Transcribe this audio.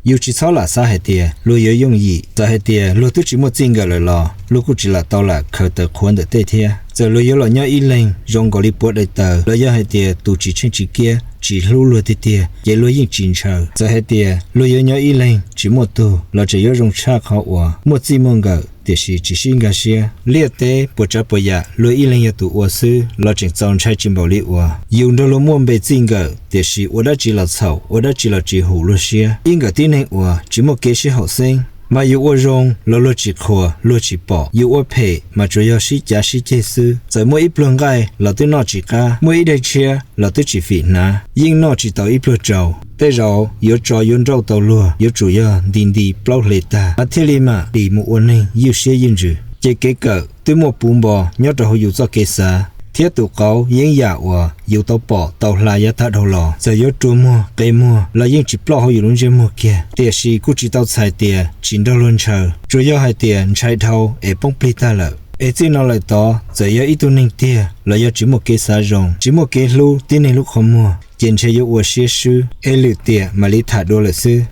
Yus tsis txhob lam xav hais tias luag yuav yooj yim. Txawm hais tias luag twb tsis muaj txij nkawm lawm los luag kuj tsis lam tau lam khaws tawv qhuav ntawm tej thiab. Txawm luag yuav los nyob ib leeg zoo nkaus li puav daim tawv los yog hais tias tus tsis tsheej tsis kiab tsis hlub luag tiag tiag ces luag yeej tsis ntshaw. Txawm hais tias luag yuav nyob ib leeg tsis muaj tug los tseem yuav zoo tshaj qhov uas muaj txij muaj nkawm tiam sis tsis sib nkag siab. Liaj teb puas tsav puas yam luag ib leeg yog tus ua xwb los tseem txaus ntshai tsis npaum li uas yus nrog luag muaj npe txij nkawm tiam sis ua dab tsi los txhaum, ua dab tsi los tsis hum luag siab. Ib nkawm tib neeg uas tsis muaj kev sib haum xeeb mas yus ua zoo los luag tsis qhuas luag tsis pom, yus ua phem mas tsuas yog sib cav sib ceg xwb. Txawm muaj ib pluag nqaij los twb noj tsis qab, muaj ib daim tshiab los twb tsis fim hnav, yeej noj tsis tau ib pluag tsaus. Tej zaum yuav tso yuav nrauj tau luag yuav tsum yog nti nti plaub hle tag mas thiaj li mam dim mus ua neeg ywj siab ywj ntsws. Ces kev kawm twb muaj puv npo nyob rau hauv yus txoj kev xav, thiab tus qauv yeeb yam uas yus tau pom tau hla yav tag dhau los txawm yuav rua muag qe muag los yeej tsis ploj hauv yus lub ntsiab muag kiag. Tiam sis kuj tsis tau txhais tias tsis nrog luag ntshaw, tsuas yog hais tias ntshai dhau es poob plig tag lawm. Es txij no lawm tod txawm yog ib tug neeg tiag los yog tsis muaj kev xav zoo, tsis muaj kev hlub tib neeg lub qhov muag ces ntshe yuav ua siab swb es lwm tiam mam li tham dua lawm xwb.